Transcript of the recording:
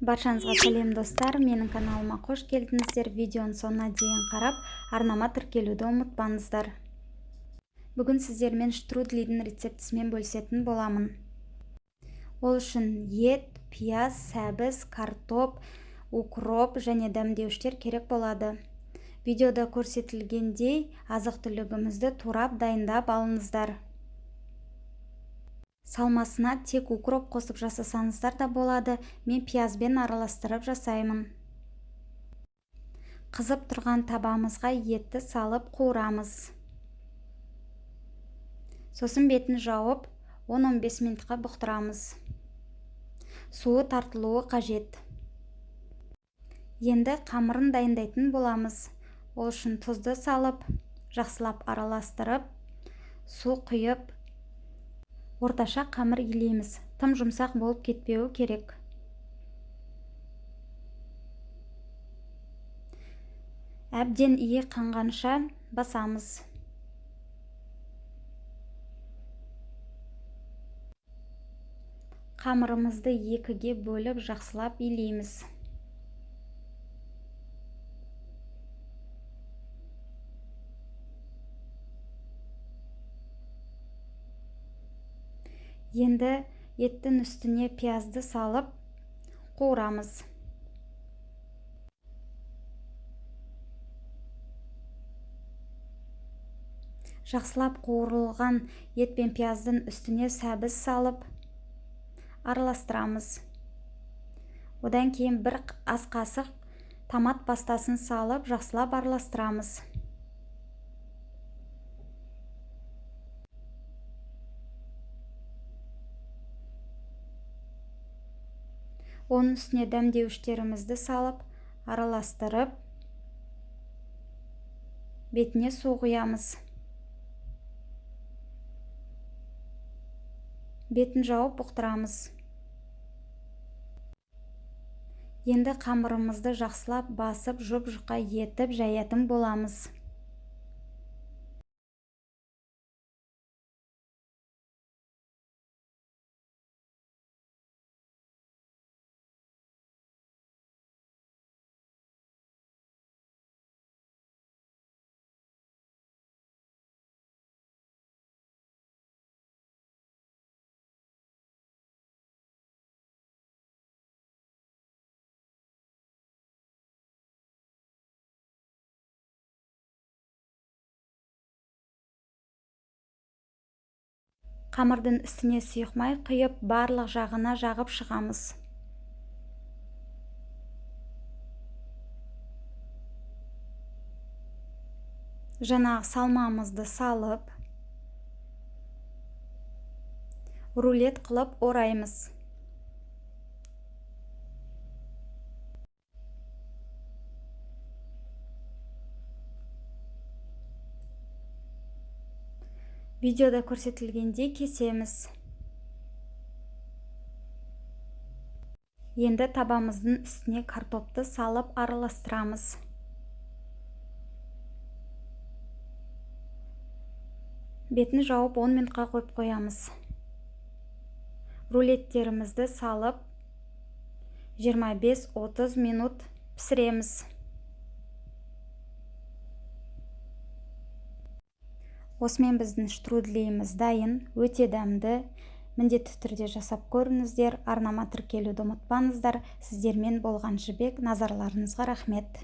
Баршаңызға сәлем, достар! Менің каналыма қош келдіңіздер. Видеоның соңына дейін қарап, арнама тіркелуді ұмытпаңыздар. Бүгін сіздермен штрудлидің рецептісімен бөлісетін боламын. Ол үшін ет, пияз, сәбіз, картоп, укроп және дәмдеуіштер керек болады. Видеода көрсетілгендей азық-түлігімізді турап дайындап алыңыздар. Салмасына тек укроп қосып жасасаңыздар да болады, мен пиязбен араластырып жасаймын. Қызып тұрған табамызға етті салып қуырамыз. Сосын бетін жауып 10-15 минутқа бұқтырамыз. Суы тартылуы қажет. Енді қамырын дайындайтын боламыз. Ол үшін тұзды салып, жақсылап араластырып, су құйып, орташа қамыр илейміз. Тым жұмсақ болып кетпеуі керек. Әбден иі қанғанша басамыз. Қамырымызды екіге бөліп жақсылап илейміз. Енді еттің үстіне пиязды салып қуырамыз. Жақсылап қуырылған ет пен пияздың үстіне сәбіз салып араластырамыз. Одан кейін бір ас қасық томат пастасын салып жақсылап араластырамыз. Оның үстіне дәмдеуіштерімізді салып, араластырып, бетіне су құямыз. Бетін жауып бұқтырамыз. Енді қамырымызды жақсылап басып, жұп-жұқа етіп жаятын боламыз. Қамырдың үстіне сұйық май құйып, барлық жағына жағып шығамыз. Жаңағы салмамызды салып, рулет қылып ораймыз. Видеода көрсетілгендей кесеміз. Енді табамыздың үстіне картопты салып араластырамыз. Бетін жауып 10 минутқа қойып қоямыз. Рулеттерімізді салып 25-30 минут пісіреміз. Осымен біздің штрудлиіміз дайын, өте дәмді. Міндетті түрде жасап көріңіздер. Арнама тіркелуді ұмытпаңыздар. Сіздермен болған Жібек, назарларыңызға рахмет.